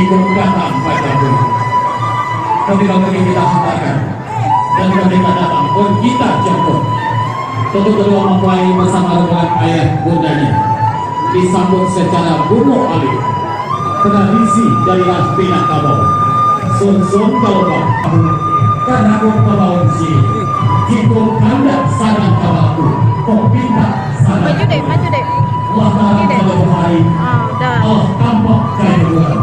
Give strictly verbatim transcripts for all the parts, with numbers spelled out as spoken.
Datang pada pun. Tapi kalau kita katakan, dan kalau kita datang pun kita jemput. Tentu kedua mempelai bersama rombongan ayah bundanya disambut secara bungo alit. Tradisi daerah Minangkabau. Sunsun kalau bang, karena kau pembawa sini. Jika kandak sadang kabaku, kau pinta sadang. Maju dek, maju dek. Lah tarang jauh hari, ah, dah. Lah tampak jauh bulan.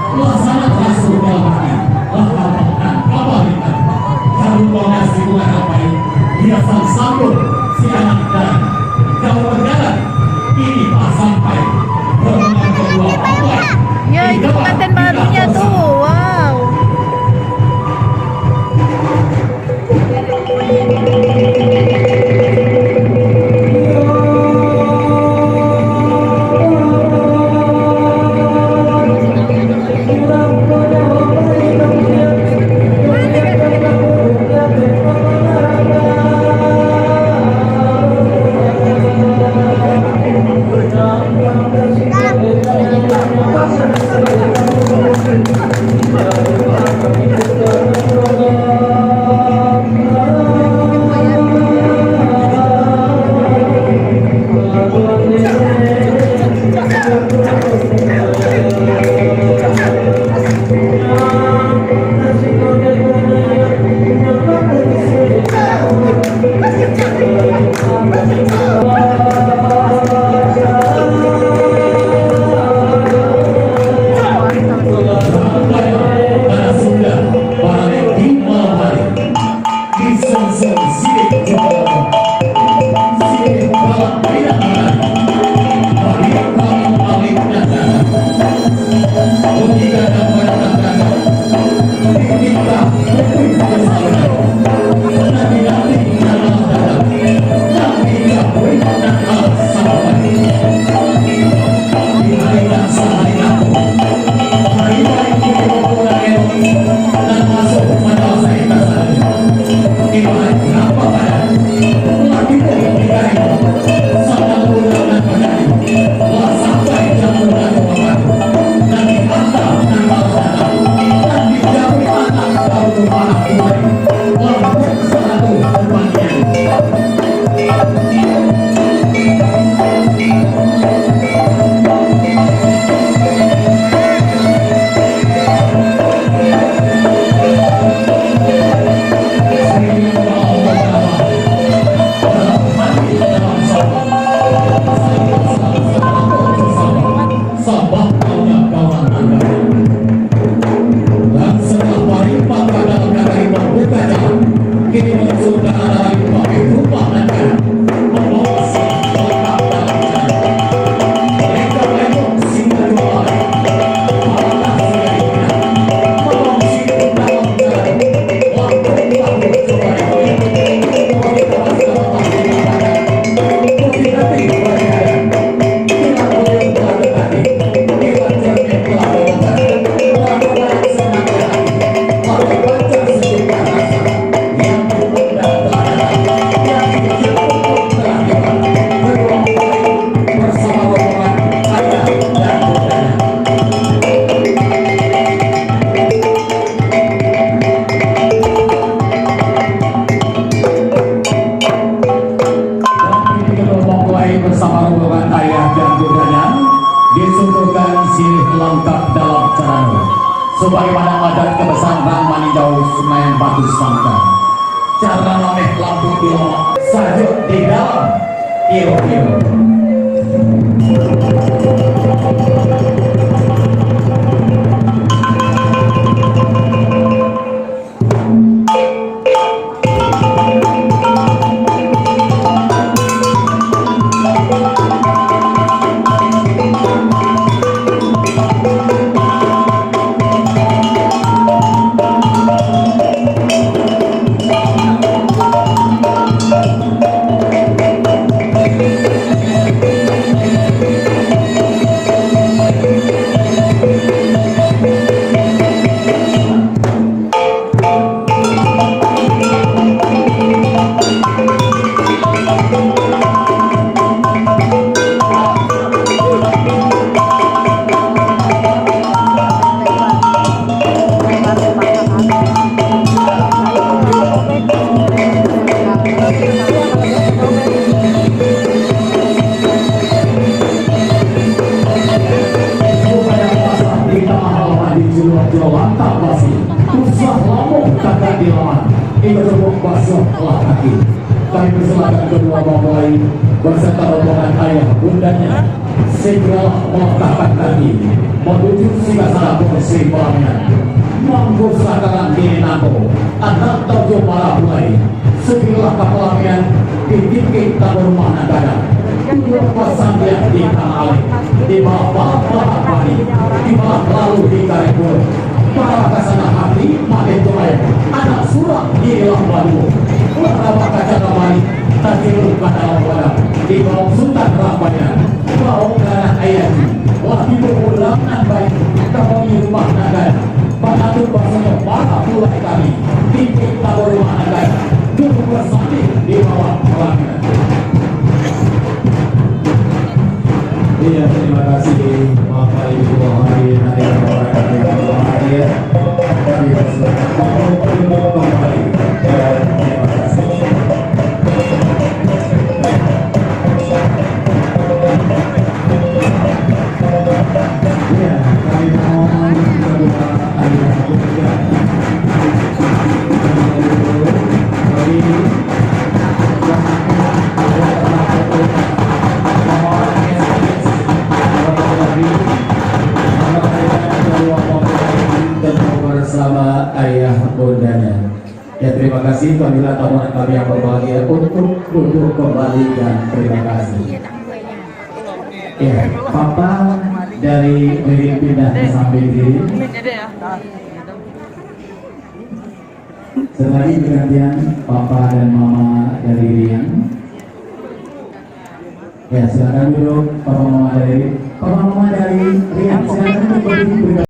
Lah sangat raso dalam hati, lah tampak nan kabarikan. Lalu kau nasi bunga rampai, hiasan sambut si anak dan kau berjalan, kini tak sampai. Rombongan kedua mempelai. Ya, itu pengantin barunya tu. Wow. Sambah kawan-kawan anda. Dan setelah paling pakar dalam negeri membuka jalan, kini langsung ke arah pakai rumah anda. Membawa si lengkap dalam jalan. Lengkap-lengkap singgah dua hari. Apakah sudah diingat? Membawa si dalam jalan. Waktu baru coba diingat. Kita bersama-sama. Kopi nanti berada. Dan kini kedua mempelai bersama rombongan ayah dan bundanya disuguhkan silih langkah dalam carano. Sebagaimana adat kebiasaan rang maninjau Sumayan Batu Sangka. Carano neh lampu di lawak, sajo di dalam iyo-iyo. Silakan, iko cukup basuhlah kaki. Kami persilakan kedua mempelai beserta rombongan ayah bundanya segeralah melangkahkan kaki menuju singgasana kursi pelaminan. Mangko sakaran kini nangko, anak taujo para bulai, segeralah ka pelaminan di dikik tabu rumah nan gadang. Duduak basandiak di tanah alek, di bawah paha-paha padi, di bawah lalu di karepun. Para kasana hati, mati tuai, anak surang di ilang baduo. Lah rabak kaca ka balik, taciluik ka dalam wadah, di bawah Sutan Rampaian, bawah ka anak ayah, lah tibo pulang nan baik, ka rumah nan gadang. Mangatur basanyo para pulai kami, timpik tabu rumah nan gadang, duduak basandiak di bawah palangan. Iya, terima kasih, Bapak Ibu hadirin, hadirin, Bapak Ibu hadirin. Kami persilakan untuk kembali. Terima kasih. Iya, kami mohon kedua ayah bunda. Bersama ayah bundanya. Ya, terima kasih, panggilan tamu kami yang berbahagia untuk duduk kembali dan terima kasih. Ya, Papa dari Rian pindah ke samping kiri. Setelah ini bergantian Papa dan Mama dari Rian. Ya, silakan duduk, Papa Mama dari, Papa Mama dari Rian, silakan duduk berdiri.